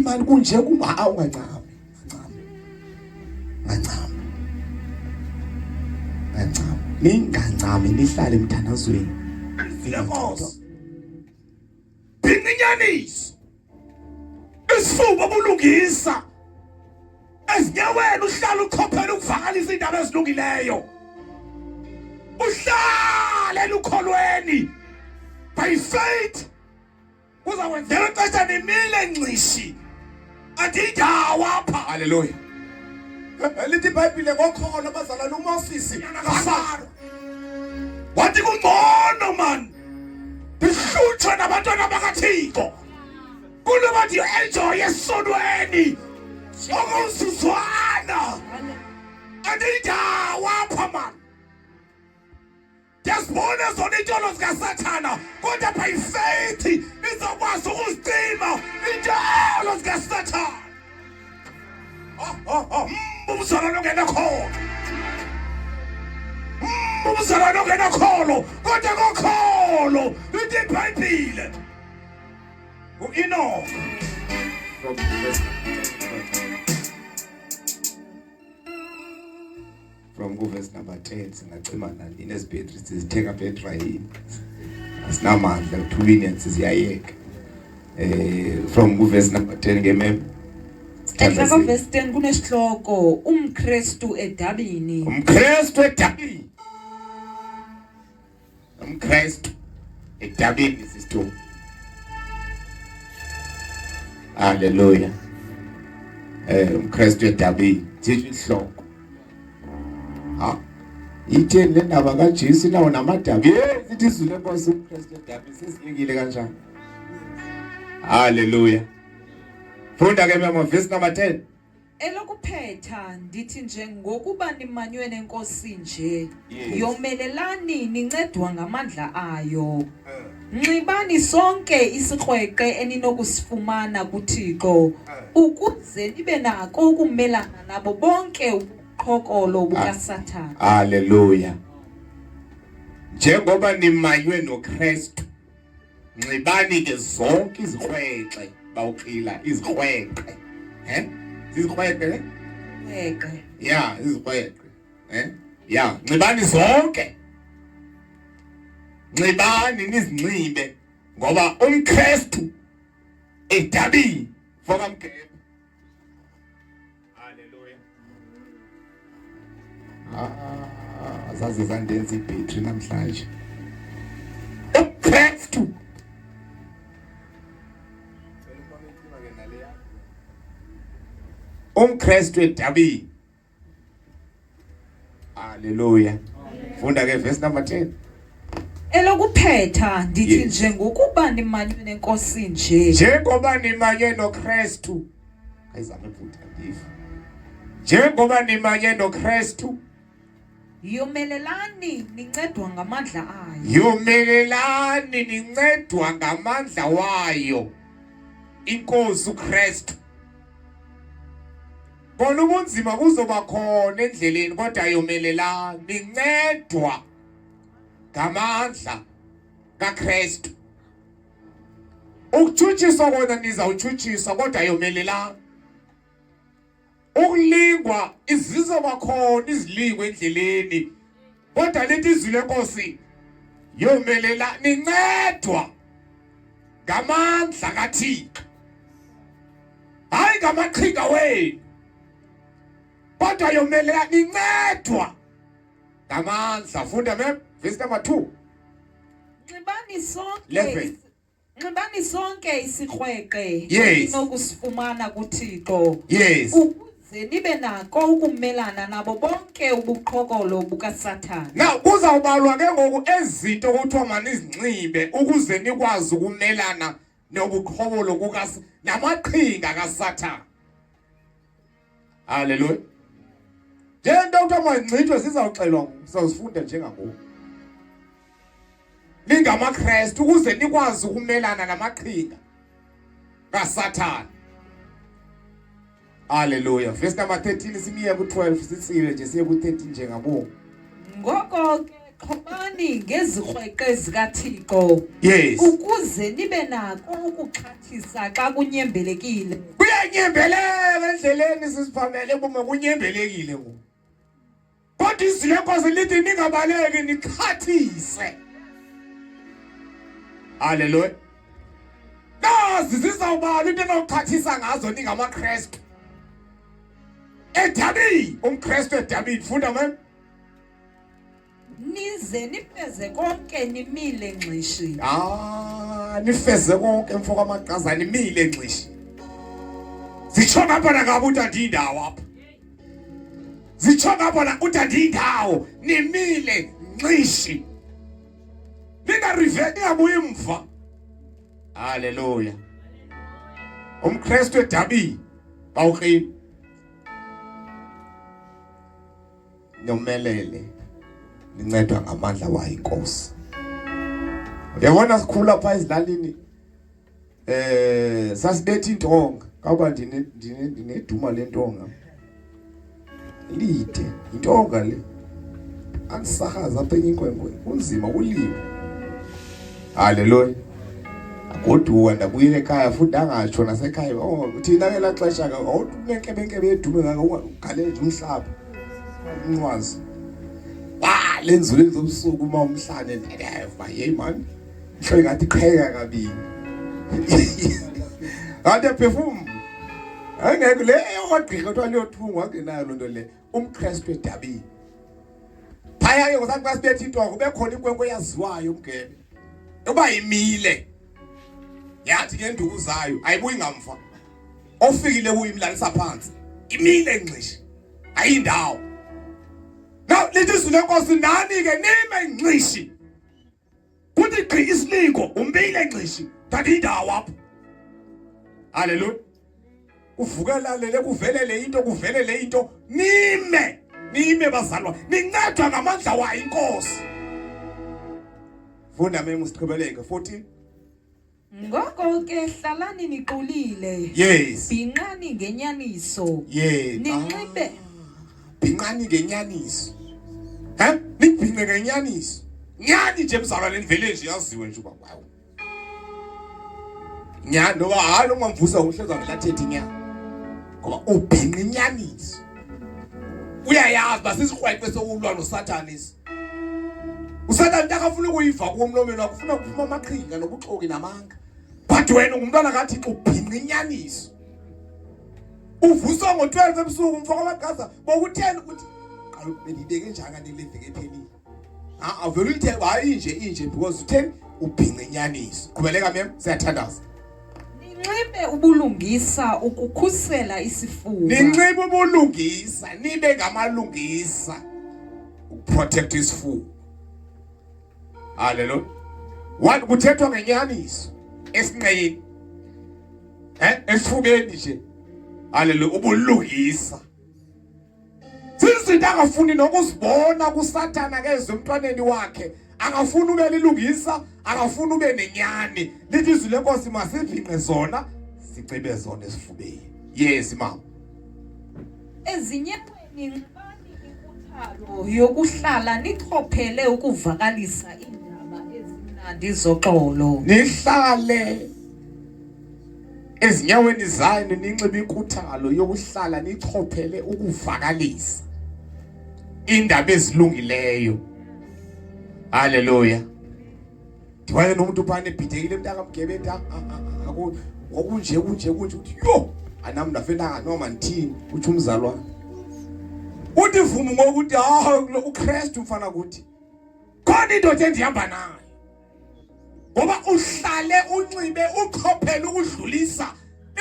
Imali kunje kuma ungancami. Ncami. Ngancami. Ngancami. Ningancami nihlale emthandazweni. Lenkosi. Bhinqinyaniso. Isifuba bulungisa. Ezinyaweni uhlala ukhophela ukuvakalisa indaba ezilungileyo. Uhlale elukholweni. By faith kuza kwenzeka ixesha nimile ngxishi andiyindawo apha. Haleluya. Lithi iBhayibhile ngokholo abazalwane uMoses kaFaro wathi kungcono man ndihlutshwe nabantwana bakaThixo kunoba ndienjoye esonweni okomzuzwana. Andiyindawo apha man. Ndiyazibona zona iintolo zikaSathana kodwa by faith nizokwazi ukuzicima iintolo zikaSathana. Oh, oh, oh. Umzalwane ongenakholo, umzalwane ongenakholo kodwa kokholo lithi iBhayibhile uEnoch from verse from kuvesi number 10 singacima nanini ezibhetri sizithenga bhetrayini asinamandla 2 minutes ziyayeka from kuvesi number 10 ke mem. Enhla kwavesi 10 kunesihloko umKristu edabini. UmKristu edabini. UmKristu edabini sister. Hallelujah. UmKristu edabini sisho isihloko. Ha. Itheni le ndaba kaJesu nawo namadabi? Hey, sithi izwi lenkosi umKristu edabini sesiyekile kanjani? Hallelujah. Funda ke mama verse number 10. Elokuphetha ndithi nje ngokuba nimanywe nenkosi nje yomelelani nincedwa ngamandla ayo. Nxibani sonke isikrweqe eninokusifumana kuThixo ukuze nibe nako ukumelana nabo bonke ubuqhokolo bukaSathana. Hallelujah. Njengoba nimanywe noKristu nxibani ke zonke izikrweqe bawuxila izikrweqe izikrweqe ne Krweqe. Ya, izikrweqe ya, nxibani zonke, nxibani nizinxibe ngoba umKristu edabini fokamgebe. Haleluya. Ah, zaze zandenza ibhetri namhlanje. UKristu umKristu edabini. Haleluya. Funda ke verse number 10. Elokuphetha ndithi njengokuba nimanywe nenkosi nje. Njengoba nimanywe noKristu. Ayizame futhi andiva. Njengoba nimanye noKristu. Yomelelani nincedwa ngamandla ayo. Yomelelani nincedwa ngamandla wayo. Inkosi uKristu. Kona ubunzima buzoba khona endleleni kodwa yomelelani nincedwa ngamandla kaKristu. Ukutshutshiswa kona nizawutshutshiswa kodwa yomelelani. Ukulingwa izizoba khona izilingo endleleni kodwa lithi izwi lenkosi yomelela nincedwa ngamandla kaThixo, hayi ngamaqhinga wenu, kodwa yomelela nincedwa ngamandla. Funda mem verse number 2. Nxibani sonke Nxibani sonke isikrweqe enokusifumana kuThixo ukuze nibe nako ukumelana nabo bonke ubuqhokolo bukaSathana. Now kuzawubalwa ke ngoku ezinto kuthiwa manizinxibe ukuze nikwazi ukumelana nobuqhokolo kuka namaqhinga kaSathana. Haleluya. Njento kuthiwa mazinxitywe zizawuxelwa, sizawuzifunda njengangoku. NingamaKristu ukuze nikwazi ukumelana namaqhinga kaSathana. Haleluya. Verse number 13 simiye ku-12 sitsile nje siye ku-13 nje ngabo. Ngoko ke xhobani ngezikrweqe zikaThixo. Yes. Ukuze nibe nako ukuxhathisa xa kunyembelekile. Kuye Kuyanyembeleka endleleni sisiphamele kuma kunyembelekile ngoku. Kodwa izwi lenkosi lithi ningabaleki nixhathise. Haleluya. Nazi zizawubala into enokuxhathisa ngazo ningamaKristu. Edabini, umKristu edabini, funda mem. Nize nifeze konke nimile ngxishi. Ah, nifeze konke mfo kamaqaza nimile ngxishi. Zitsho ngapha nangapha uthi andiyindawo apha. Zitsho ngapha la uthi andiyindawo nimile ngxishi. Ningarive ningabuyi mva. Haleluya. UmKristu edabini bawuqini. Nomelele nincedwa ngamandla wayo inkosi. Uyabona sikhula pha ezilalini eh sasibetha intonga kawuba ndine ndine ndineduma lentonga lide intonga le andisahaza apha enye inkwenkwe kunzima kulima haleluya agoduka ndabuyela ekhaya futhi ndangatsho nasekhaya oh thina ke laa xesha ke awunenkebekebe edume kangaka ugalele nje umhlaba umnqwazi wa lenzuleni zobusuku uma umhlane ndeva yeyi mani inhloko ingathi iqheka kabini kanti aphefumula ayingekho le eyogqirha kuthiwa liyothungwa angenayo loo nto le umkrestu edabini phaya ke ngosathi xa sibetha intongo kube khona inkwenkwe eyaziwayo umgebe uba imile yathi ngenduku zayo ayibuyi ngamva ofikile kuyo imlalisa phansi imile ngxishi ayindawo now lithi izwi lenkosi nani ke nime ngxishi kuthi gqi isilingo umbile ngxishi kanti indawo apho haleluya kuvukela lele kuvelele into kuvelele into nime nime bazalwa nincedwa ngamandla wayo inkosi funda memu siqhubeleke 14 Ngoko ke hlalani niqulile. Yes. Bhinqani ngenyaniso. Yes. Ninxibe. Ah, bhinqani ngenyaniso. He? Nibhinqe ngenyaniso. Nyani nje mzalwane nivele nje yaziwe nje uba wow. Nyani noba hayi ungamvusa uhleza vele athethe inyani. Ngoba ubhinqa inyaniso. Uyayazi uba sisikrweqe sokulwa noSathane esi. usathane into akafuna ukuyiva kuwo umlomeni wakho ufuna kuphuma amaqhinga nobuxoki namanga but wena ungumntwana kathixo ubhinqa inyaniso uvuswa ngo-12 ebusuku mfo kamagaza bokutheni ukuthi qala bendiyibeke njani kanti kule veki ephelile avele uyithe hayi inje inje because utheni ubhinqa inyaniso qhubeleka mem siyathandaza Ninxibe ubulungisa ukukhusela isifuba. Ninxibe ubulungisa nibe ngamalungisa ukuprotect isifuba. Haleluya. One kuthethwa ngenyaniso esinqeni. Eh esifubeni nje. Haleluya ubulungisa. Zizinto angafuni nokuzibona kuSathana kezwe emntwaneni wakhe. Akafuni ube lilungisa, akafuni ube nenyani. Lithi izwi lenkosi masibhinqe zona, sicibe zona esifubeni. Yes mama. Ezinyaweni nxibani inkuthalo yokuhlala nichophele ukuvakalisa iindaba ezimnandi zoxolo. Nihlale ezinyaweni zenu ninxibe inkuthalo yokuhlala nichophele ukuvakalisa indaba ezilungileyo. Haleluya. Ndibane nomuntu phana ebhidekile mntaka mgebe ethi ah, ah, ah, ngokunje kunje kunje uthi yho anam ndafela noma ndithini utsho umzalwane. Uthi vumu ngokuthi hawu uKristu mfana kuthi khona indoda endihamba nayo ngoba uhlale unxibe uchophele ukudlulisa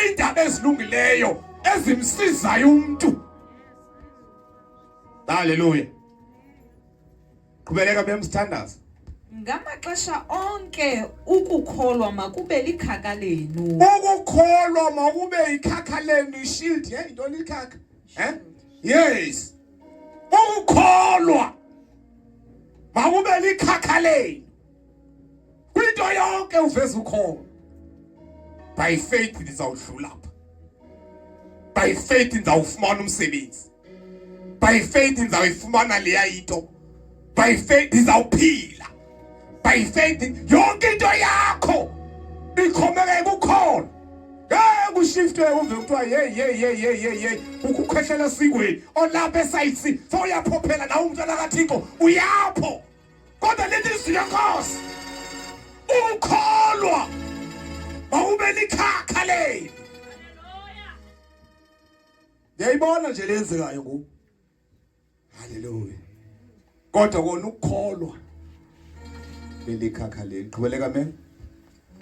iindaba ezilungileyo ezimsizayo umntu haleluya qhubeleka bemsithandaza Ngamaxesha onke ukukholwa makube likhaka lenu. Ukukholwa makube ikhakha lenu ishield, yeah, intoni ikhakha? Eh? Yes. Ukukholwa makube likhakha lenu. Kwinto yonke uveza ukholo. By faith ndizawudlula apha. By faith ndizawufumana umsebenzi. By faith ndizawuyifumana leya into. By faith ndizawuphila. By faith yonke into yakho ikhomeke kukholo. Ngeke ushiftwe uve kuthiwa hey hey hey hey hey hey ukukhwehlela esikweni olapha esayitsi sewuyaphophela nawe umntwana kaThixo uyapho kodwa lithi izwi lenkosi ukukholwa mawube likhakha lenu. Ndiyayibona nje lenzekayo ngoku. Haleluya. Kodwa kona ukukholwa belikhakha leli. Qhubeleka men.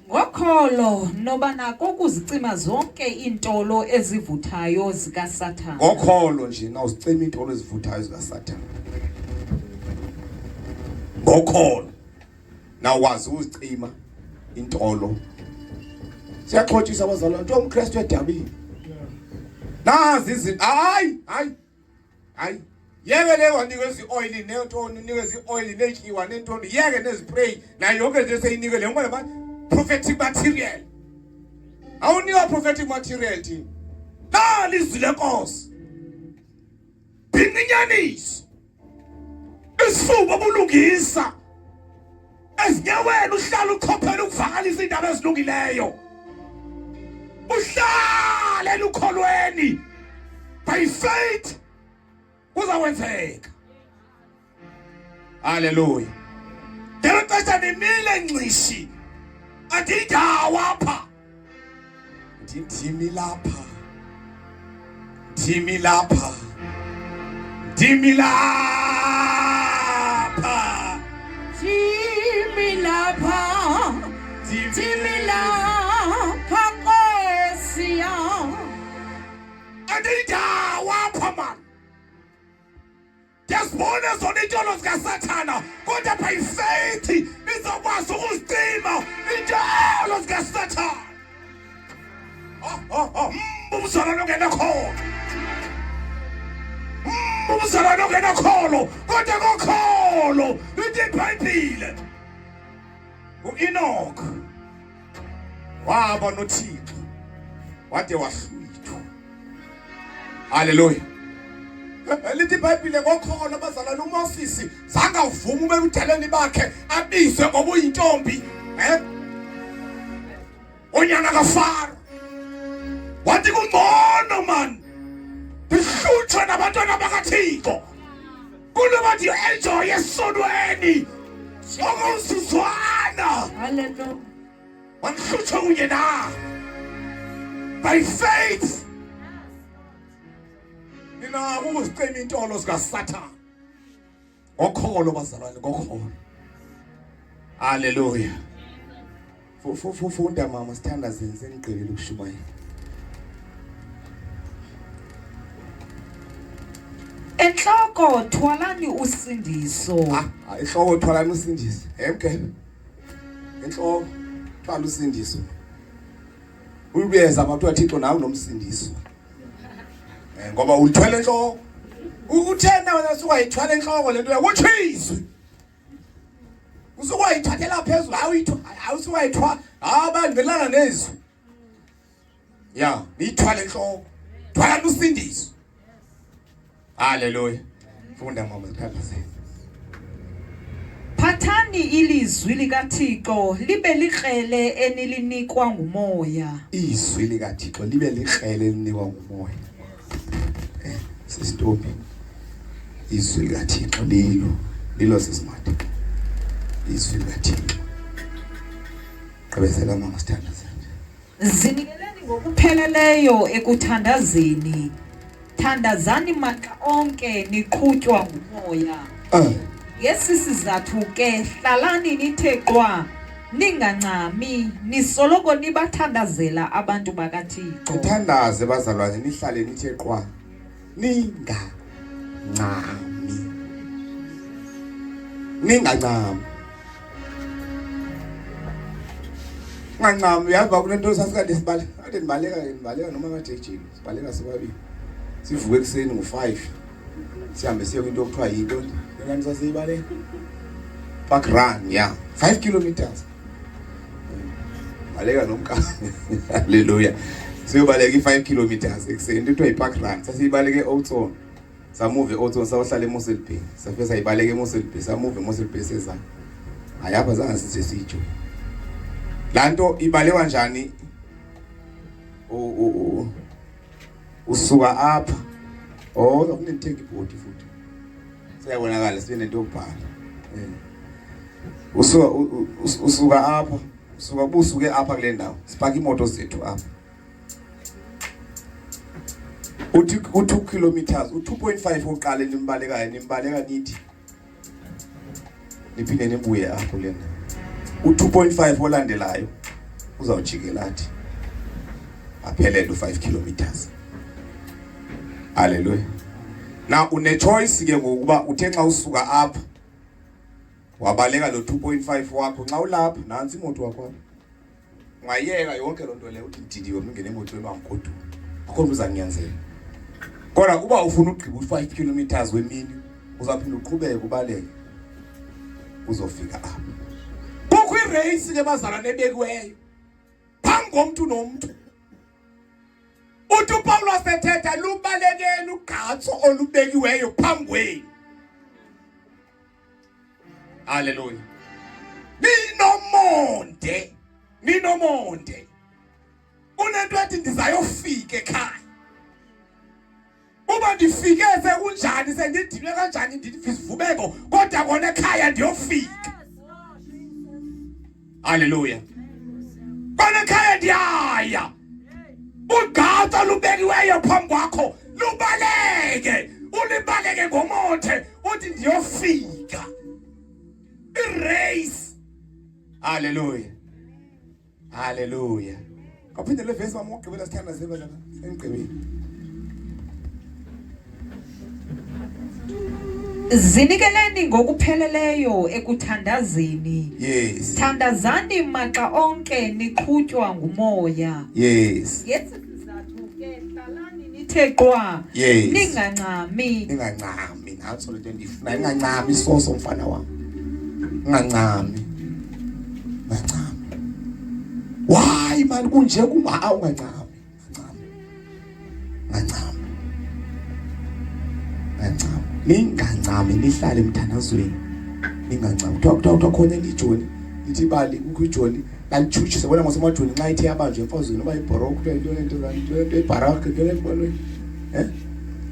Ngokholo noba nako ukuzicima zonke iintolo ezivuthayo zikaSathana. Ngokholo nje nawuzicima iintolo ezivuthayo zikaSathana. Ngokholo nawukwazi ukuzicima intolo. Siyaxhotshisa abazalwane, kuthiwa umKristu edabini. Nazi izinto, hayi, hayi. Hayi, yeke le wanikeza i-oil nentoni, unikeza i-oil netyiwa nentoni, yeke nezipray nayo yonke nje seyinike le ngoba prophetic material. Awunika prophetic material thina. Nali izwi lenkosi. Bhinqa inyaniso. Isifuba obulungisa. Ezinyaweni uhlala uchophela ukuvakalisa indaba ezilungileyo. Uhlale elukholweni. By faith kuzakwenzeka. Haleluya. Ngelo xesha nimile ngxishi. Andiyindawo apha. Ndimi lapha. Ndimi lapha. Ndimi lapha. Ndimi lapha. Ndimi lapha Nkosi yam. Andiyindawo apha man. Ndiyazibona zona iintolo zikaSathana kodwa by faith nizokwazi ukuzicima iintolo zikaSathana. Oh, oh, oh. Umzalwane ongenakholo, umzalwane ongenakholo kodwa kokholo lithi iBhayibhile uEnoch waba noThixo wade wahlwithwa. Haleluya. Lithi iBhayibhile ngokholo abazalwane uMoses zange avume ube ebudaleni bakhe abizwe ngoba uyintombi eh unyana kaFaro wathi kungcono man ndihlutshwe nabantwana bakaThixo kunoba ndienjoye esonweni okomzuzwana. Hallelujah. Wandihlutshwe kunye na by faith ninako ukuzicima iintolo zikaSathana ngokholo bazalwane ngokholo. Haleluya. Funda mama sithandazeni senigqibile ukushumayela. Enhloko thwalani usindiso. Ah, enhloko thwalani usindiso. Emke. Enhloko thwala usindiso. Uyubeza abantu kaThixo nawe unomsindiso. Eh ngoba ulithwele enhloko. Uthena wena sukayithwala enhloko lento yakho izwi. Usukayithathela phezulu awuyithwa awusukayithwa abangcelana nezwi. Ya, niyithwale enhloko. Thwala usindiso. Haleluya. Funda mama sithandazeni. Phathani ilizwi likaThixo libe likrele enilinikwa ngumoya. Izwi likaThixo libe likrele elinikwa ngumoya. Eh, sisitombi. Izwi likaThixo lilo. Lilo sisimati. Izwi likaThixo. Gqibezela mama sithandazeni. Zinikeleni ngokupheleleyo ekuthandazeni. Thandazani maxa onke niqhutywa ngumoya. Ngesi sizathu ke hlalani nithe qwa ningancami nisoloko nibathandazela abantu bakaThixo. Nithandaze bazalwane nihlale nithe qwa ningancami. Ningancami. Ungancami uyazi uba kunento sasikade sibale kade ndibaleka ke ndibaleka noma kade ejele sibaleka sobabili sivuke ekuseni ngo-5 sihambe siye kwinto okuthiwa yinto lena sasiyibaleka park run ya 5 kilometers baleka nomka haleluya siyobaleka i-5 kilometers ekuseni into kuthiwa yi-park run sasiyibaleke e-Oudtshoorn Samuve e-Oudtshoorn sayohlala eMossel Bay. Safike sayibaleka eMossel Bay, samuva eMossel Bay seza. Hayi apha zange size sijoyine. Laa nto ibalekwa njani? Usuka apha. Oh, uzawufuna ndithenge ibhodi futhi. Siyabonakala sibe nento yokubhala. Eh. Usuka usuka apha, usuka busuke apha kule ndawo. Sipaka imoto zethu apha. Uthi u2 kilometers, u2.5 oqala nimbalekayo, nimbaleka nithi niphinde nibuye apho kule ndawo. U2.5 olandelayo uzawujikela athi aphelele u5 kilometers. Haleluya. Now une choice ke ngokuba uthe xa usuka apha wabaleka lo 2.5 wakho nxa ulapha nansi imoto wakho apha. Ungayeka yonke loo nto leyo uthi ndididiwe ungene emotweni wangigoduka. Akho nto uzanyanzela. Kodwa uba ufuna ugqiba u-5 kilometers wemini uzawuphinda uqhubeke ubaleke uzofika apha. Kukho irace ke bazalwane ebekiweyo phambi komntu nomntu. Uthi uPawulos ethetha lubalekeni ugqatso olubekiweyo phambi kwenu. Haleluya. Ninomonde, ninomonde. Unento ethi ndizayofika ekhaya. Uba ndifike sekunjani sendidinwe kanjani ndivubeko kodwa kona ekhaya ndiyofika. Haleluya. Kona ekhaya ndiyaya. Ugqatso lubekiweyo phambi kwakho lubaleke, ulibaleke ngomothe uthi ndiyofika. Irace. Haleluya. Haleluya. Kaphinde le verse mama ugqibela sithandaze bazalwane. Sengigqibile. Zinikeleni ngokupheleleyo ekuthandazeni. Yes. Thandazani maxa onke niqhutywa ngumoya. Yes. Ngesi sizathu ke hlalani nithe qwa. Yes. Ningancami. Ningancami. Nantso lento endiyifuna. Ningancami isoso mfana wam. Ningancami. Ningancami. Why man kunje kuma ungancami. Ngancami. Ngancami. Ningancami nihlale emthandazweni. Ningancami. Kuthiwa kuthiwa kuthiwa khona elijoni lithi ibali kukho ijoni lalitshutshisa bona ngosemajoni nxa ithe yabanjwa emfazweni noba ibhoroko kuthiwa yintoni into into into ibharakhi into le eh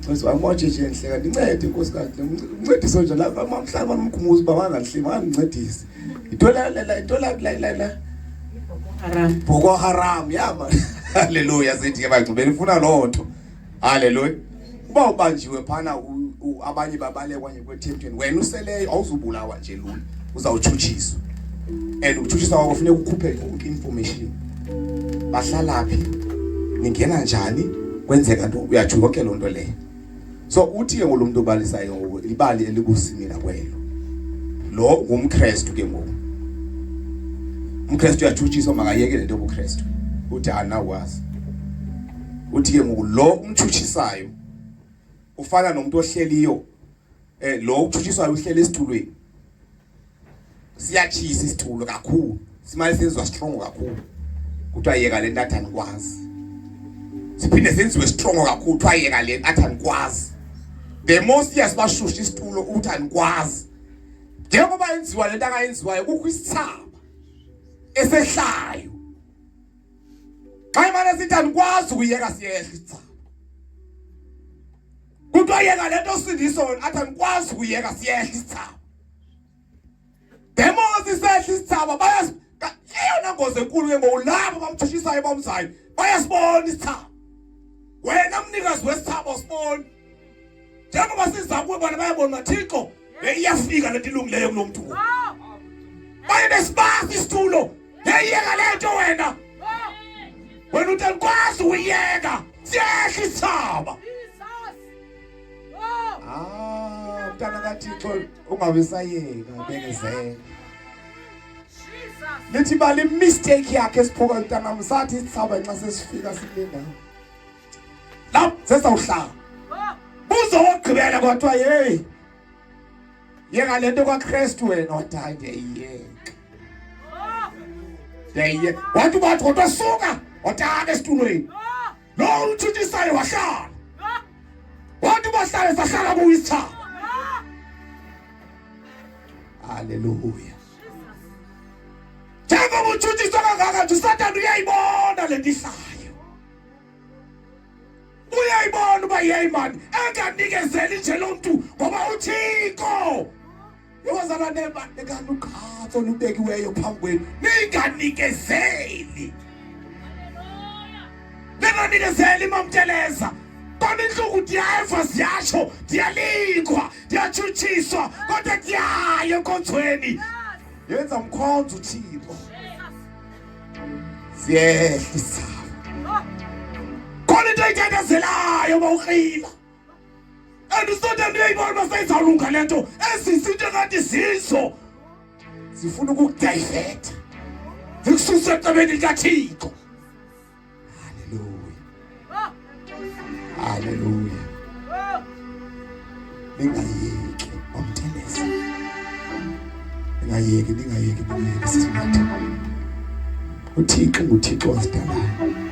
Nkosi wami wathi nje ngihleka ndincede nkosikazi uncediso nje lapha mamhlaba nomkhumuzi uba bangandihleki bangandincedisi into la la into la la la Haram. Boko Haram yama. Haleluya sithi ke bangcubeni ufuna loo nto. Haleluya. Uba ubanjiwe phana abanye babalekwa nje kwethempeni wena useleyo awuzubulawa nje lula uzawutshutshiswa. And ukutshutshiswa kwakho kufuneka ukhuphe yonke information. Bahlala phi? Ningena njani? Kwenzeka nto uyatsho yonke loo nto leyo. So uthi ke ngolomntu obalisayo ngoku libali elikusimila kwelo. Lo ngumKristu ke ngoku. UmKristu uyatshutshiswa makayeke lento yobuKristu. Uthi anawukwazi. Uthi ke ngoku lo umtshutshisayo ufana nomuntu ohleliyo eh lo utshutshiswayo uhleli esitulweni. Siyatshisa isitulo kakhulu. Simane senziwa strong kakhulu. Kuthiwa yeka lento athi anikwazi. Siphinde senziwe strong kakhulu kuthiwa yeka lento athi anikwazi. The more siya sibashusha isitulo uthi anikwazi. Njengoba yenziwa lento akayenziwayo kukho isithaba esehlayo. Xa imane sithi anikwazi ukuyeka siyehla isithaba. Kuthiwa yeka lento osindiso wena athi anikwazi ukuyeka siyehla isithaba. Demons isehla isithaba bayas eyona ngozi enkulu ke ngoku labo bamthushisayo bamzayo bayasibona isithaba. Wena mnikazi wesithaba usibona. Njengoba siza kuwe bona bayabona Thixo iyafika lento ilungileyo kulo mntu. Baye besibasa isitulo. Yeyeka lento wena. Wena uthi andikwazi ukuyeka. Siyehla isithaba. Ah, mntana kaThixo ungabe sayeka bekezela. Lithi bali mistake yakhe esiphoka mntana msathi isithaba nxa sesifika sikule ndawo. Lapho sesawuhlala. Buzo wokugqibela kwathiwa hey. Yeka lento kwaKristu wena wathi hayi ndiyayiyeka. Ndiyayiyeka. Wathi bathi kodwa suka wataka esitulweni. Lo umtshutshisayo wahlala. Wathi bahlale sahlala kuyo isithaba. Haleluya. Njengoba utshutshiswa kangaka nje uSathane uyayibona le nto ihlayo. uba yeyi mani enganikezeli nje lo mntu ngoba uthixo yobazalwane balekani ugqatso olubekiweyo phambi kwenu ninganikezeli ninganikezeli mamteleza kona intlungu ndiyeva ziyatsho ndiyalingwa ndiyatshutshiswa kodwa ndiyaya enkonzweni yenza mkhonzo uthixo siyehla isaba khona into oyithandazelayo uba ukrila and usonto ndiyayibona uba seyizawulunga le nto ezi zinto engathi zizo zifuna ukukudayiveta zikususa ecebeni likathixo haleluya haleluya ningayeki mamteleza ningayeki ningayeki ningayeki sisimatha uthixo nguthixo wasidalayo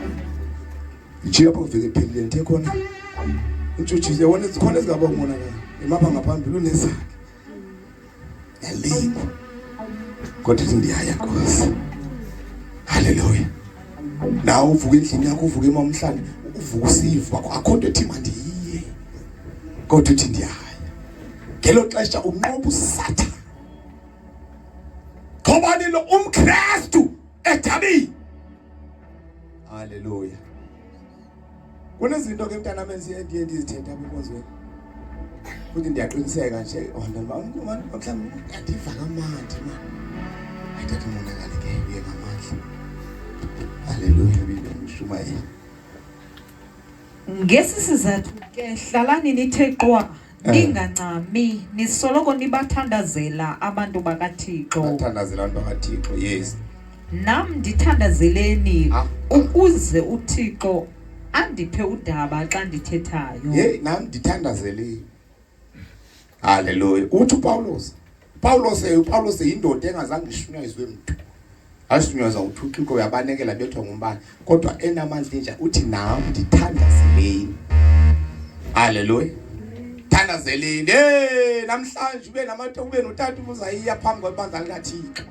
Nje apha kuveke ephelile ndithe khona intshutshiso yabona zikhona ezingaba umonakalo imapha ngaphambili unesakhe yalingwa kodwa ithi ndiyaya nkosi haleluya nawe uvuka endlini yakho uvuke emamhlane uvuka usiva akho nto ethi mandiye kodwa uthi ndiyaya ngelo xesha unqoba usathane ngobani lo umkrestu edabini Haleluya. Kunezinto ke mntanami endiye ndizithethe apha enkonzweni. Futhi ndiyaqiniseka nje mhlawumbi andiva kamandi mani. Ayithatha umonakalo ke uye ngamandla. Haleluya bibe mshumayeli. Ngesi sizathu ke hlalani nithe qwa eh. ningancami nisoloko nibathandazela abantu bakaThixo. Bathandazela abantu bakaThixo, yes. Nam ndithandazeleni ah. ukuze uThixo andiphe udaba xa ndithethayo. Hey, nam ndithandazeleni. Haleluya. Uthi uPawulos. Pawulos uPawulos yindoda engazange ishunyayizwe mntu. Ashunyayizwa uThixo uyabanekela bethwa ngumbane. Kodwa enamandla inja uthi nam ndithandazeleni. Haleluya. Thandazeleni. Hey, namhlanje ube namathe ube notata ubuzayiya phambi kwebandla likaThixo.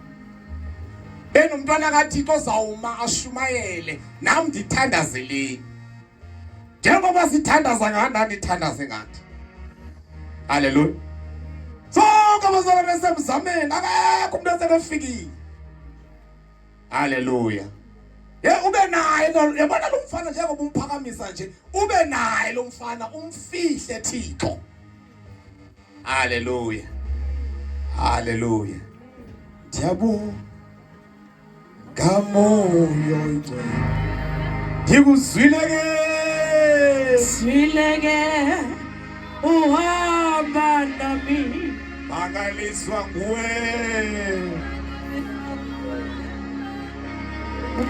Benomntwana kaThixo ozawuma ashumayele nam ndithandazeleni. Njengoba sithandaza ngani nandithandaze ngathi. Haleluya. Sonke abazalwane besemzameni akekho umuntu osebefikile. Haleluya. Ye ube naye yabona lo mfana njengoba umphakamisa nje ube naye lo mfana umfihle Thixo. Haleluya. Haleluya. Ndiyabonga ngamoya oyingcwele. Ndikuzwile ke. Zwile ke uhamba nami. Mangaliswa nguwe.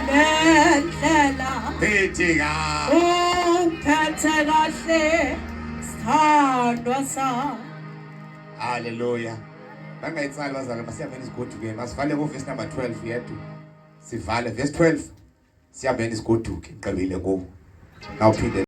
Lendlela Ndithi ka. ungiphethe kahle sithandwa sami. Hallelujah. Bangayitsali bazalwane masihambeni sigoduke. Masivale ku verse number 12 yedwa. Sivale verse 12. Sihambeni sigoduke. Gqibile kuwo. Nawuphinde